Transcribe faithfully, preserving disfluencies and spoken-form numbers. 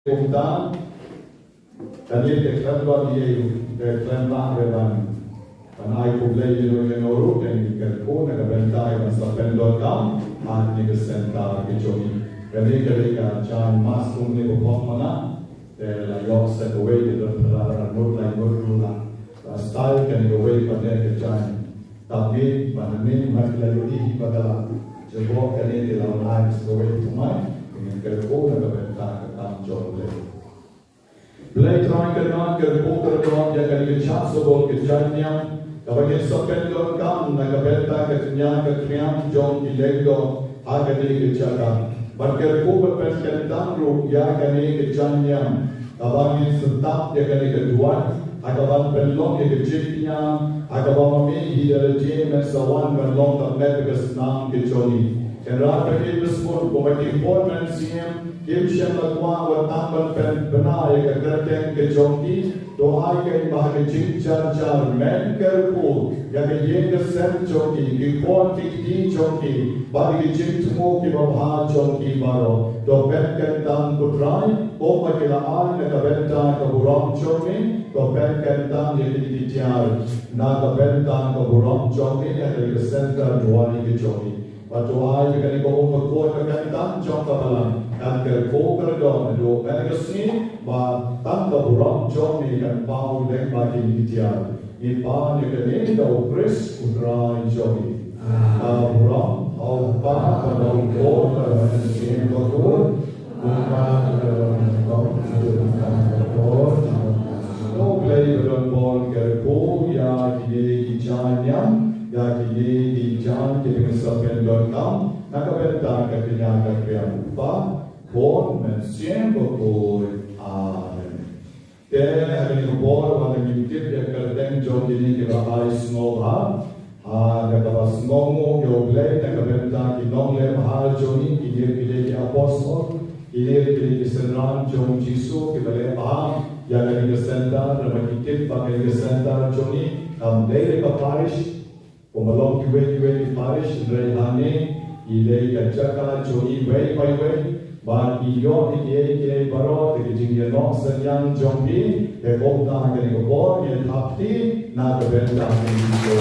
Kumta, kane te khlem don ei ei, te khlem lah re ban, ban ai khublei ïano ïano ruh, te ngi kyrkhu na ka bynta ban sa pyndonkam ha kane ka center ka jong ngi. Kane ka dei ka jaiñ mass kumne ba pop mana, te la ïoh sa kawei, te don phra, la ngut, la ngut ruh la, la style kane kawei pat ne ka jaiñ. Tang ne, ba ne, ba la ïohi ba ka la jubok kane, te la wan ai sa kawei thymmai, te ngi kyrkhu na ka bynta ka kam jong U Blei. Blei Trai kyrdan, kyrkhu kyrdoh ïa kane ka jingïasnoh ka jaiñ niam, kaba ngin sa pyndonkam na ka bynta ka kñia ka kriang jong ki lyngdoh ha kane ka jaka. Bad kyrkhu ban pynkyntang ruh ïa kane ka jaiñ niam, kaba ngin sa tap ïa kane ka duwan ha kaban pynlong ïa ka jingkñia, ha kaba ma me hi da lade men sa wan ban long ka met ka snam ka jong ngi. Kynrad ba ïeit ba sngewbha, kumba ki khun mynsiem kim shym la kwah wat tang ban pynbna ïa ka kyrteng ka jong ki, to ai kein ba ha ka jingjar jar men kyrkhu ïa ka ïing ka sem jong ki, ki khun ki kti jong ki, bad ïa ki jingthmu kiba bha jong ki baroh. To pynkyntang ko Trai, kumba ki la ai na ka bynta ka burom jong me, to pynkyntang ïa kine ki tiar na ka bynta ka burom jong me, ïa kane ka center duwai ka jong me. Bad to ai ïa kane ka um bakhuid ka kyntang jong ka balang kan kyrkhu kyrdoh naduh mynne ka sngi, ba tang ka burom jong me kan paw lyngba kine ki tiar. Ngi pan ïa kane da U Khrist U Trai jong ngi. Ka burom ha U Kpa bad ha U Khun bad ha U Mynsiem Bakhuid. Kumba ka long, kumba ka long, kumba ka long. Ko Blei ba don bor, kyrkhu ïa kine ki jaiñ niam, ïa kine ki jaiñ kiba ngin sa pyndonkam na ka bynta ka kñia ka kriang, U Kpa, Khun, Mynsiem Bakhuid. Amen. Te ha kane ka por, ba ngin tip ïa ka kyrteng jong kine kiba ai sngewbha, ha kaba sngewnguh ïa U Blei na ka bynta ki nongleh bha jong ngi, kine ki dei ki apostol, kine ki dei ki synran jong U Jisu kiba leh bha ïa kane ka center, namar ki tip ba kane ka center jong ngi kam dei re ka parish, kumba long kiwei kiwei ki parish, hynrei hangne i dei ka jaka jong i wei pa i wei, bad i ïoh ïa kiei kiei baroh da ka jingïaroh synñiang jong phi. Te kumta ha kane ka por ngin ïa thap kti na ka bynta U Jisu.